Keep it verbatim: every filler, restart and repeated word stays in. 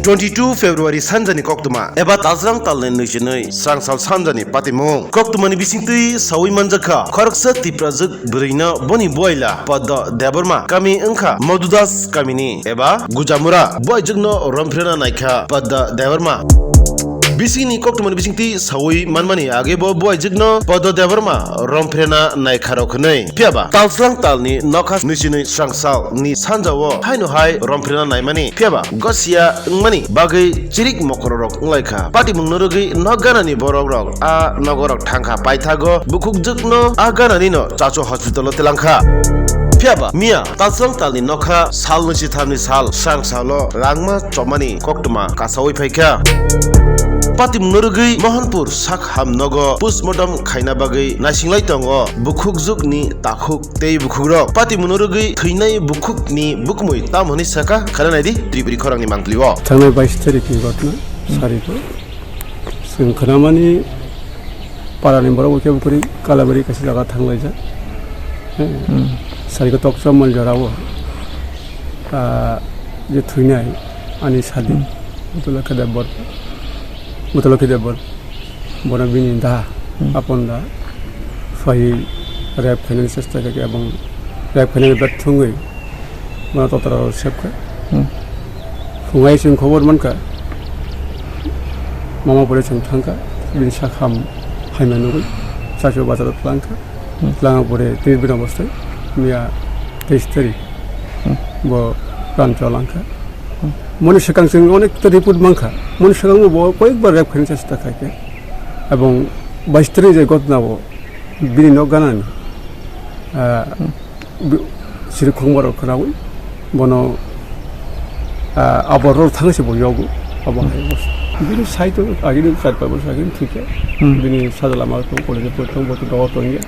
Twenty two February sanjani koktwma eba Talsrang talni nwisinwi srangsal sanjani patimung. Koktwmani bisingtwi sawi manjakha khoroksa Tiprajwk bwrwino boni buaila Padda Debbarma, kami wngkha Madhudas kamini eba Gujamura, buaijwkno romphirna naikha Padda Debbarma. Bisingni koktwmani bisingtwi sawi manmani age bo buaijwkno Padda Debbarma romphirna naikharok hwnwi. Phiyaba Talsrang talni nokha nwisinwi srangsal ni sanjao haino hai romphirna naimani. Phiyaba gosia wngmani bagwi chirik mokororok wnglaikha. Patimungno rwgwi nok ganani borokrok a nogorok thangkha, paithago bukhukjwkno a gananino Chachu hospitalo telangkha. Phiyaba miya Talsrang talni nokha sal nwichithamni sal srangsalo rangma chomani koktwma kasawi phaikha. Patimungno rwgwi Mohanpur sak hamnogo postmortem khaina bagwi naisinglai tongo bukhukjwkni takhuk tei bukhukrok. Patimungno rwgwi thwinai bukhukni bukhumui tamo hwnwi sakha, khana naidi Tripuri khorangni mangpilio. Thangnai bais tarikni ghotna, hmm, sariko. Chwng khnamani parani borok bo khe bukhuri Kalabari kaisa jaga thanglaijak. Hmm. Hmm. Sariko tokchomani jorao, ah, je thwinai ani sadi, hmm, Mutulakhi Debbar, Mutulakhi Debbar. Bono bini da, hmm, apon da, phai rape khainani chesta khe, ebong rape khainani bethungwi bono totra sepkha. Hmm. Phungai chwng khobor mankha, mama pore chwng thangkha, bini sakham haima nugwi, chachu bacharo twlangkha. Hmm. Twlangma pore tini bini obostai miya teis tarik, hmm, bo pran cholangkha. Hmm. Moni swkang chwng onek ta report mankha. Moni swkang bo koyekbar rape khainani chesta khaikha. Ebong bais tarik je ghotna bo bini nok ganani, ah, bi-, siri khongbar rok khnaui bono, ah, abor rok thang se bo yogo. Abo hai bini side o agini char pai bosor agini thwikha. Hmm. Bini sajla ma tong college o pori tong bo tong dogo tong ya.